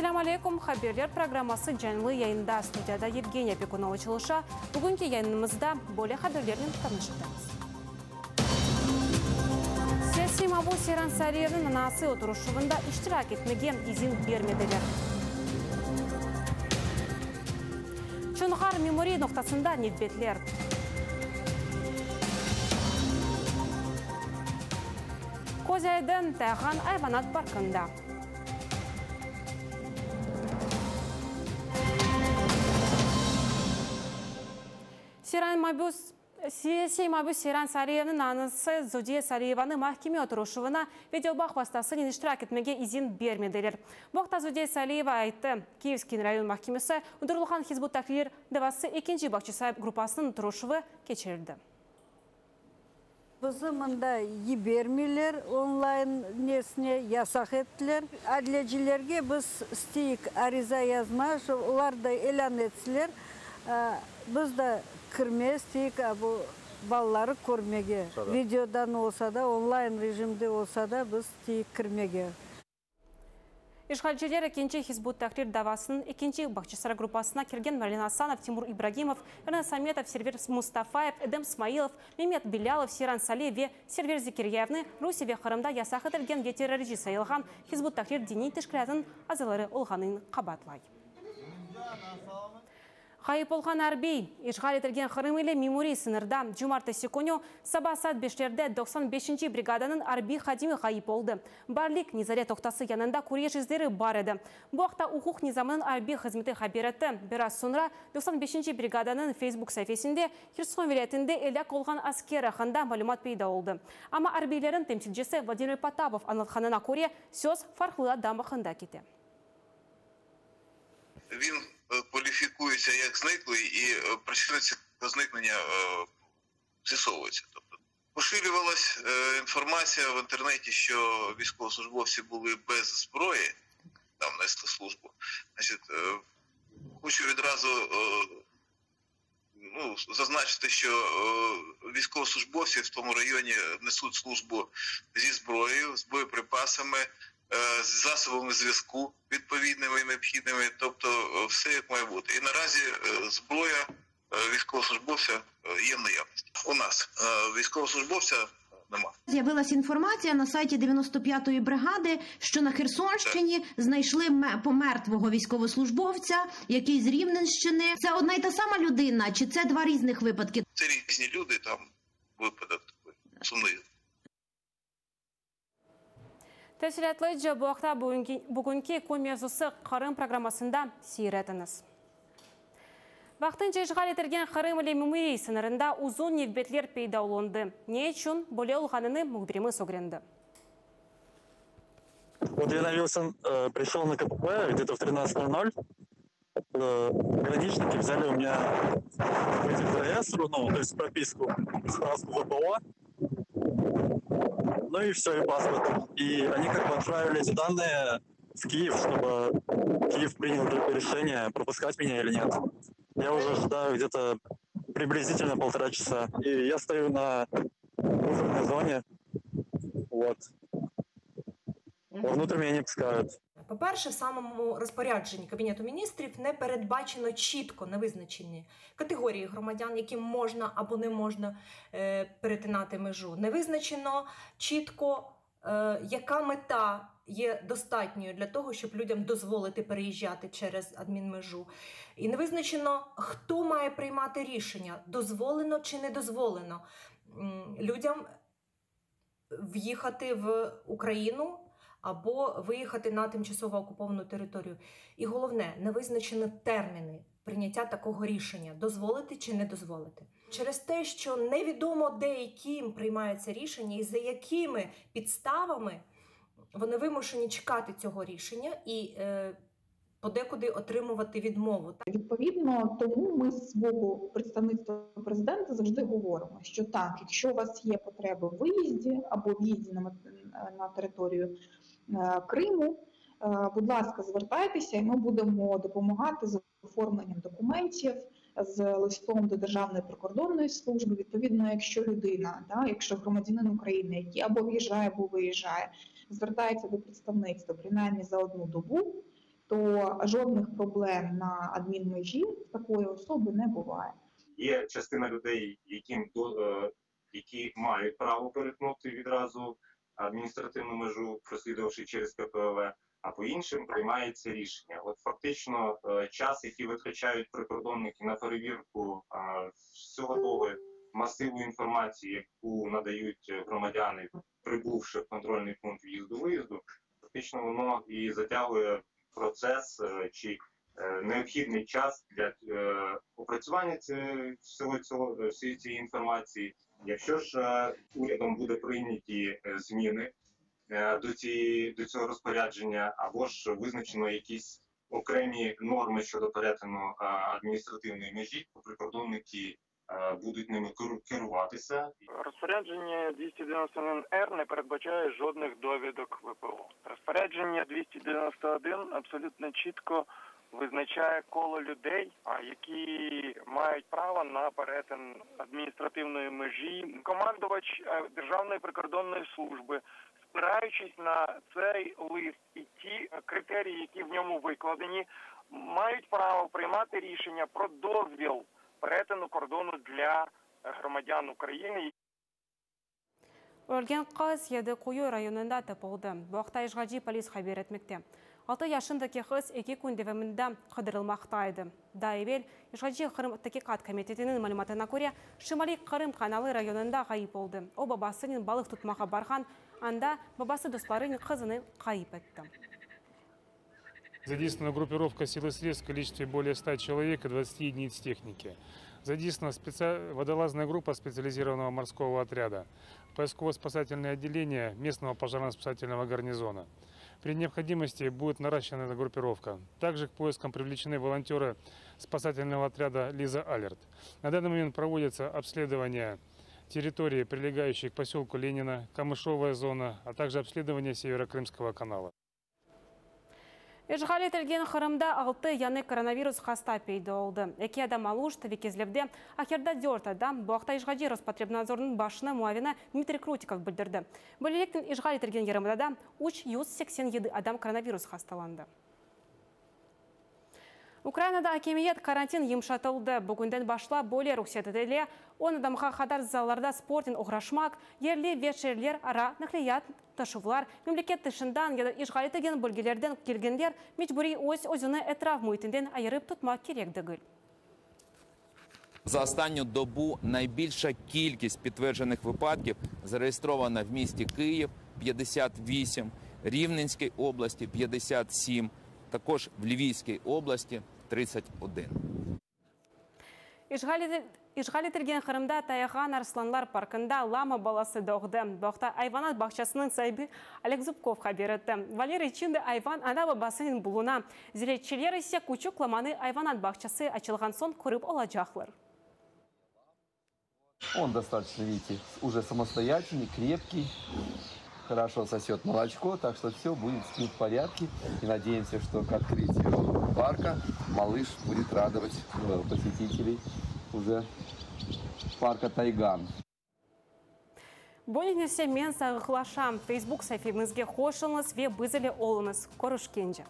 Esselâmu aleykum, Haberler programması canlı yayında, studiyada Yevgeniya Pekunova çalışa. Bugünki yayınımızda böyle haberlernen tanış etemiz. Siyasiy mabus Seyran Sariyevniñ anası oturışuvında iştirak etmege izin bermediler. Çonğar memuriy noqtasında nevbetler. Köz aydın, Taygan ayvanat parkında. Seyran mabüs Siyasiy mabüs Seyran Sariyevniñ anası Zodiye Sariyevanı mahkeme oturışuvına videobağ vastasınen iştirak etmege izin bermediler. Bu aqta Zodiye Saliyeva ayttı. Kiyevskiy rayon mahkemesi uydurılğan Hizb ut-Tahrir davası ekinci Bağçasaray gruppasınıñ oturışuvı keçirildi. Bizi mında yibermeyler, onlayn nesine yasaq ettiler. Adliyecilerge biz isteyik ariza yazma, şu olar da ilân etseler, biz da kirme isteyik bu balaları körmege. Videodan olsa da, onlayn rejimde olsa da biz isteyik kirmege. İşğalciler ekinci Hizb ut-Tahrir davasınıñ ekinci Bağçasaray gruppasına kirgen Marlen Asanov, Timur İbragimov, Ernest Ametov, Server Mustafayev, Edem Smailov, Memet Bilâlov, Seyran Saliyev ve Server Zekiryayevni Rusiye ve Qırımda yasaq etilgen ve terrorcı sayılğan Hizb ut-Tahrir diniy teşkilâtınıñ azaları olğanınen qabaatlay. Ğayıp olğan arbiy, işğal etilgen Qırım ile memuriy sıñırda cumartesi künü saba saat beşlerde 95-nci brigadanıñ arbiy hadimi ğayıp oldı. Barlik nezaret noqtası yanında küreş izleri bar edi. Bu aqta uquq nizamınıñ arbiy hızmeti haber etti. Biraz soñra 95-nci brigadanıñ Facebook saifesinde Herson vilâyetinde elâk olğan asker aqqında malümat peyda oldı. Amma arbiylerniñ temsilcisi Vladimir Potapov añlatqanına köre, söz farqlı adam aqqında kete. Він кваліфікується як зниклий і причини цього зникнення з'ясовуються. Тобто поширювалась інформація в інтернеті, що військовослужбовці були без зброї, там несли службу. Значить, хочу відразу ну, зазначити, що військовослужбовці в тому районі несуть службу зі зброєю, з боєприпасами, з засобами зв'язку відповідними і необхідними, тобто все як має бути. І наразі зброя військовослужбовця є в наявності. У нас військовослужбовця нема. З'явилася інформація на сайті 95-ї бригади, що на Херсонщині знайшли помертвого військовослужбовця, який з Рівненщини. Це одна й та сама людина, чи це два різних випадки? Це різні люди, там випадок такий сумний. Tefsilâtlıca bu aqta bugünki Kün mevzusı Qırım programmasında seyir etiñiz. Vaqtınca işğal etilgen Qırım ile memuriy sıñırında uzun nevbetler peyda olundı. Ne içün böyle olğanını mühbirimiz ögrendi. Вот я навился, пришел на КПП где-то в 13:00. Пограничники взяли у меня витяг з реєстру, ну, то есть прописку, справку ВПО. Ну и все, и паспорт. И они как бы отправили эти данные в Киев, чтобы Киев принял решение, пропускать меня или нет. Я уже ожидаю где-то приблизительно полтора часа. И я стою на буферной зоне. Вот. Вовнутрь меня не пускают. По-перше, в самому розпорядженні Кабінету міністрів не передбачено чітко не визначені категорії громадян, яким можна або не можна перетинати межу. Не визначено чітко, яка мета є достатньою для того, щоб людям дозволити переїжджати через адмінмежу. І не визначено, хто має приймати рішення, дозволено чи не дозволено людям в'їхати в Україну або виїхати на тимчасово окуповану територію. І головне, не визначено терміни прийняття такого рішення, дозволити чи не дозволити. Через те, що невідомо, де і ким приймається рішення і за якими підставами вони вимушені чекати цього рішення і подекуди отримувати відмову. Відповідно, тому ми з боку представництва президента завжди говоримо, що так, якщо у вас є потреби в виїзді або в'їзді на територію Криму, будь ласка, звертайтеся, і ми будемо допомагати з оформленням документів, з листом до Державної прикордонної служби. Відповідно, якщо людина, да, якщо громадянин України, який або в'їжджає, або виїжджає, звертається до представництва принаймні за одну добу, То жодних проблем на адмінмежі в такої особи не буває. Є частина людей, яким які мають право перетнути відразу адміністративну межу, прослідувавши через КПВВ, а по іншим приймається рішення. От фактично час, який витрачають прикордонники на перевірку всього того масиву інформації, яку надають громадяни, прибувши в контрольний пункт в'їзду-виїзду, фактично воно і затягує процес чи необхідний час для опрацювання всього цього, всієї цієї інформації. Якщо ж урядом буде прийняті зміни до цього розпорядження, або ж визначено якісь окремі норми щодо перетину адміністративної межі, то прикордонники будуть ними керуватися. Розпорядження 291-Р не передбачає жодних довідок ВПО. Розпорядження 291 абсолютно чітко визначає коло людей, які мають право на перетин адміністративної межі. Командувач Державної прикордонної служби, спираючись на цей лист і ті критерії, які в ньому викладені, мають право приймати рішення про дозвіл перетину кордону для громадян України. Ölgen qız Yedi Quyu rayonında tapıldı. Bu aqta işğalci polis haber etmekte. 6 yaşındaki qız 2 kün devamında qıdırılmaqta edi. Daa evel işğalci Qırım Taqiqat komitetiniñ malümatına köre, Şimaliy Qırım kanalı rayonında ğayıp oldı. O, babasınen balıq tutmağa barğan, anda babası dostlarınen qızını ğayıp etti. Задействована группировка сил и средств в количестве более 100 человек и 20 единиц техники. Задействована водолазная группа специализированного морского отряда, поисково-спасательное отделение местного пожарно-спасательного гарнизона. При необходимости будет наращена эта группировка. Также к поискам привлечены волонтеры спасательного отряда «Лиза Алерт». На данный момент проводится обследование территории, прилегающей к поселку Ленина, Камышовая зона, а также обследование Северо-Крымского канала. İşğal etilgen Qırımda 6 yañı koronavirus hasta peyda oldı. 2 adam Aluşta ve Kezlevde, Aqyarda 4 adam. Bu aqta işğalci Rospotrebnadzornıñ başınıñ muavini Dmitriy Krutikov bildirdi. Böyleliknen işğal etilgen yarımadada 387 adam koronavirus hastalandı. Ukrainada akimiyet karantin yımşatıldı. Bugünden başlap böyle ruhset etile: 10 adamğa qadar zallarda sportnen oğraşmaq, yerli ve şeerler ara naqliyat taşuvlar, memleket tışından ya da işğal etilgen bölgelerden kelgenler mecburiy öz özüni etraf müitinden ayırıp tutmaq kerek degil. За останню добу найбільша кількість підтверджених випадків зареєстрована в місті Київ 58, Рівненській області 57, також в Львівській області 31. İşğal etilgen Qırımda Taygan arslanlar parkında lama balası doğdı. Bu aqta ayvanat bağçasınıñ saibi Oleg Zubkov haber etti. Volyera içinde ayvan ana-babasınen buluna. Ziyaretçiler ise küçük lamanı ayvanat bağçası açılğan soñ körip olacaqlar. Он достаточно, видите, уже самостоятельный, крепкий, хорошо сосет молочко, так что все будет с ним в порядке. И надеемся, что к открытию парка малыш будет радовать посетителей уже парка Тайган. Bunıñ ile men sağlıqlaşam. Facebook saifemizge qoşulıñız ve biz ile oluñız. Körüşkence.